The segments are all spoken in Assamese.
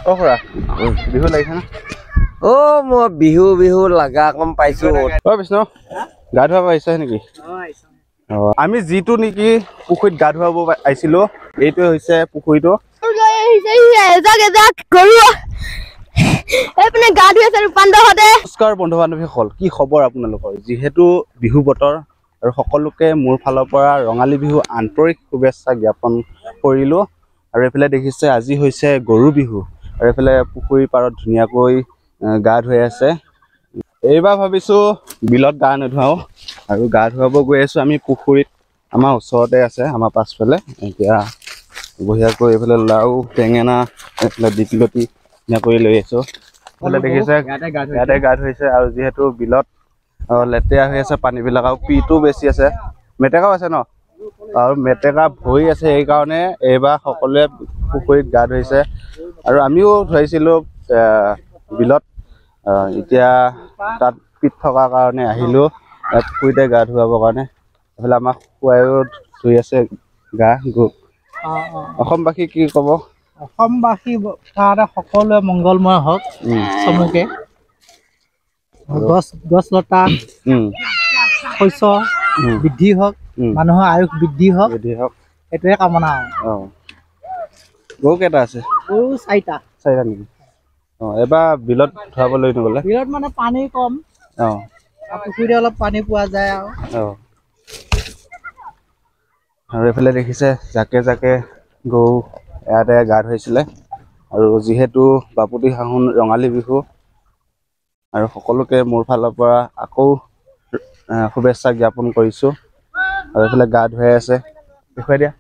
অ খুৰা, বিহু লাগিছে না? অ মই বিহু বিহু লাগা কম পাইছো। অ বিষ্ণু, গা ধুৱাব আহিছে নেকি? অ আমি যিটো নেকি পুখুৰীত গা ধুৱাব আহিছিলো, এইটোৱে হৈছে পুখুৰীটো। নমস্কাৰ বন্ধু বান্ধৱীসকল, কি খবৰ আপোনালোকৰ? যিহেতু বিহু বতৰ আৰু সকলোকে মোৰ ফালৰ পৰা ৰঙালী বিহু আন্তৰিক শুভেচ্ছা জ্ঞাপন কৰিলো। আৰু এইফালে দেখিছে আজি হৈছে গৰু বিহু, আৰু এইফালে পুখুৰীৰ পাৰত ধুনীয়াকৈ গা ধুই আছে। এইবাৰ ভাবিছো বিলত গা নোধোৱাওঁ আৰু গা ধুৱাব গৈ আছো আমি পুখুৰীত, আমাৰ ওচৰতে আছে, আমাৰ পাছফালে। এতিয়া বঢ়িয়াকৈ এইফালে লাও বেঙেনা, এইফালে দীঘলতি ধুনীয়াকৈ লৈ আছো। এইফালে দেখিছে ইয়াতে গা ধুইছে। আৰু যিহেতু বিলত লেতেৰা হৈ আছে পানীবিলাক, আৰু পিটো বেছি আছে, মেটেকাও আছে ন, আৰু মেটেকা ভৰি আছে, সেইকাৰণে এইবাৰ সকলোৱে পুখুৰীত গা ধুইছে। আৰু আমিও ধুৱাইছিলোঁ বিলত, এতিয়া তাত পিত থকাৰ কাৰণে আহিলোঁ পুখুৰীতে গা ধুৱাবৰ কাৰণে। এইফালে আমাক খুৱাইও ধুই আছে গা। অসমবাসী কি ক'ব? অসমবাসী কাৰণে সকলোৱে মংগলময় হওক, চমুকে গছ গছ লতা শস্য বৃদ্ধি হওক, মানুহৰ আয়ুস বৃদ্ধি হওক, সেইটোৱে কামনা। অ গৰু কেইটা আছে? গৰু চাৰিটা। চাৰিটা নেকি? অ এবাৰ বিলত ধুৱাবলৈ নগ'লে? বিলত মানে পানী কম, অ পুখুৰীতে অলপ পানী পোৱা যায় আৰু। অ আৰু এইফালে দেখিছে জাকে জাকে গৰু ইয়াতে গা ধুৱাইছিলে। আৰু যিহেতু বাপুতি সাহোন ৰঙালী বিহু, আৰু সকলোকে মোৰ ফালৰ পৰা আকৌ শুভেচ্ছা জ্ঞাপন কৰিছোঁ। আৰু এইফালে গা ধুৱাই আছে, দেখুৱাই দিয়া।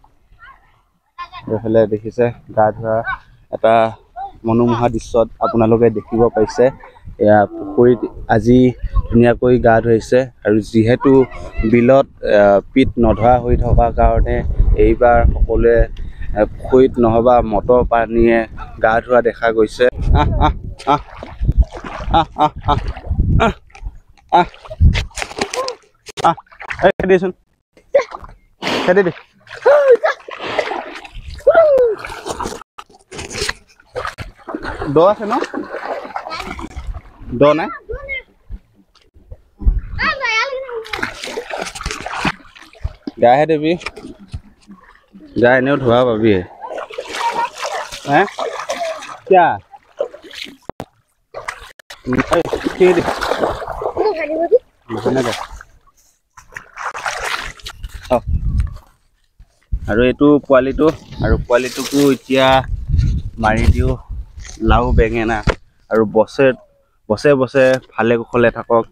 এইফালে দেখিছে গা ধোৱা এটা মনোমোহা দৃশ্যত আপোনালোকে দেখিব পাইছে। এয়া পুখুৰীত আজি ধুনীয়াকৈ গা ধুৱাইছে। আৰু যিহেতু বিলত পিত নধৰা হৈ থকাৰ কাৰণে এইবাৰ সকলোৱে পুখুৰীত নহবা মটৰ পানীয়ে গা ধোৱা দেখা গৈছে। আহ আহ আহ আহ আহ আহ আহ আহ আহ, এই খেদিচোন, খেদি দে। দ আছে ন? দ নাই? গাহে দিবি, গা এনেও ধোৱা পাবি। হে কিয়া আৰু এইটো পোৱালিটো, আৰু পোৱালিটোকো এতিয়া মাৰি দিওঁ লাও বেঙেনা। আৰু বছে বছে বছে ভালে কুশলে থাকক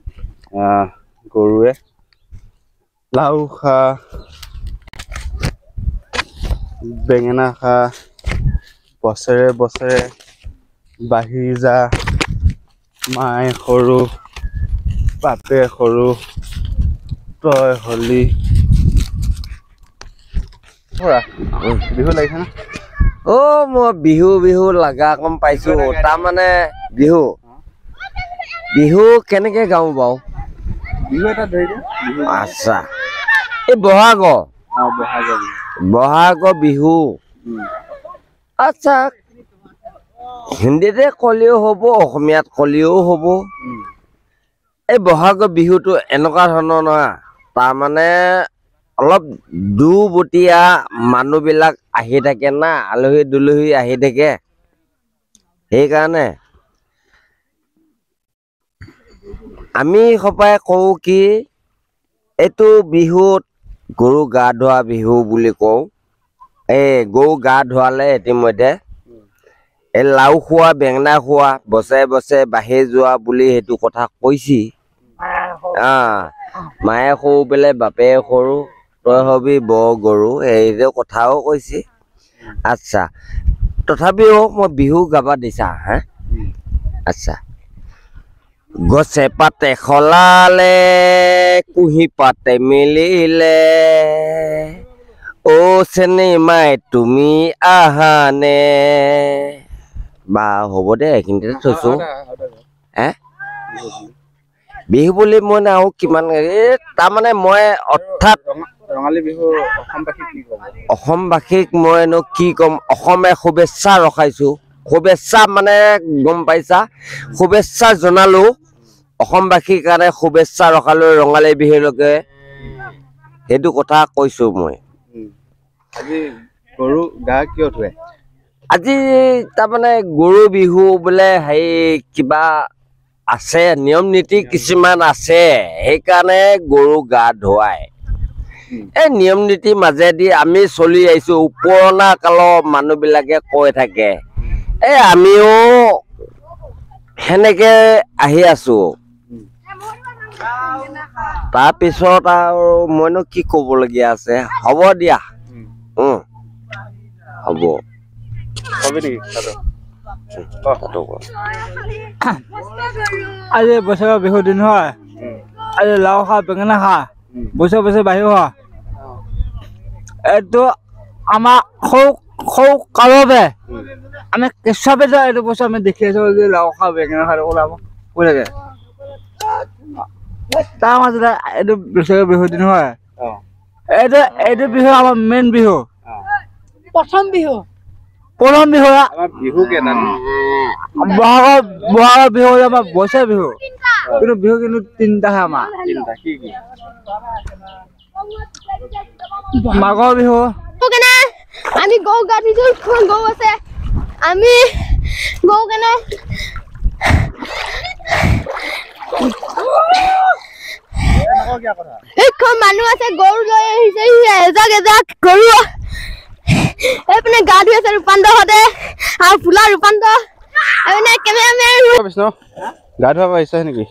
গৰুৱে। লাও খা, বেঙেনা খা, বছৰে বছৰে বাঢ়ি যা, মায়ে সৰু বাপে সৰু তই হলি। বিহু লাগিছে না? অ মই বিহু বিহু লাগা কম পাইছো। তাৰমানে বিহু বিহু কেনেকে গাওঁ বাৰু? বিহু এটা ধৰি দে। আচ্ছা, এই বহাগ, বহাগ বিহু। আচ্ছা, হিন্দীতে ক'লেও হ'ব, অসমীয়াত ক'লেও হ'ব। এই বহাগ বিহুটো এনেকুৱা ধৰণৰ নহয়, তাৰমানে অলপ দুবটীয়া মানুহবিলাক আহি থাকে না, আলহী দুলহী আহি থাকে, সেইকাৰণে আমি সপাই কওঁ কি এইটো বিহুত গৰু গা ধোৱা বিহু বুলি কওঁ। এই গৰু গা ধোৱালে ইতিমধ্যে এই লাও খোৱা বেঙেনা খোৱা বছৰে বছৰে বাঢ়ি যোৱা বুলি সেইটো কথা কৈছি। মায়ে সৰু বোলে বাপেৰে সৰু, তই হবি বৰ গৰু, এইটো কথাও কৈছে। আচ্ছা, তথাপিও মই বিহু গাবা দিছা হে। আচ্ছা, গছে পাতে সলালে কুঁহি পাতে মেলিলে, অ চেনেমাই তুমি আহানে। বা হ'ব দে, এইখিনিতে থৈছো। হে বিহু বুলি মই আৰু কিমান এই তাৰমানে মই অৰ্থাৎ ৰঙালী বিহু অসমবাসীক কি ক'ব? অসমবাসীক মইনো কি ক'ম, অসমে শুভেচ্ছা ৰখাইছো। শুভেচ্ছা মানে গম পাইছা, শুভেচ্ছা জনালো অসমবাসীৰ কাৰণে, শুভেচ্ছা ৰখালো ৰঙালী বিহুলৈকে, সেইটো কথা কৈছো মই। আজি গৰু গা কিয় ধুৱে? আজি তাৰমানে গৰু বিহু বোলে হেৰি কিবা আছে, নিয়ম নীতি কিছুমান আছে, সেইকাৰণে গৰু গা ধুৱাই। এই নিয়ম নীতিৰ মাজেদি আমি চলি আহিছো। পুৰণা কালৰ মানুহবিলাকে কৈ থাকে, এই আমিও সেনেকে আহি আছো। তাৰপিছত আৰু মইনো কি ক'বলগীয়া আছে, হ'ব দিয়া। হ'ব। আজি বছৰৰ বিহু দিন হয়, আজি লাও খা বেঙেনা খা, বছৰ বছৰ বাঢ়ি হোৱা। এইটো আমাৰ সৰু সৰু কালতে আমি কেঁচুৱাতে এইটো বস্তু আমি দেখি আছো যে লাও খা বেঙেনা খা ওলাব কৈ থাকে। তাৰ মাজতে এইটো বছৰৰ বিহু দিন হয়, এইটো এইটো বিহু আমাৰ মেইন বিহু, প্ৰথম বিহু। প্ৰথম বিহু বিহু কেইটা? বহাগৰ বহাগৰ বিহু আমাৰ বছৰ বিহু, কিন্তু বিহু কিন্তু তিনিটাহে আমাৰ। মাঘৰ বিহু। আমি গৰু গা ধুইছো, গৰু আছে, আমি গৰু কেনে এইখন মানুহ আছে, গৰু লৈ আহিছে, এজাক এজাক গৰু এইপিনে গা ধুই আছে ৰূপান্তৰহঁতে আৰু ফুলা ৰূপান্তৰ। এইপিনে কেমেৰামেন বিষ্ণু গা ধুৱাব আহিছে নেকি?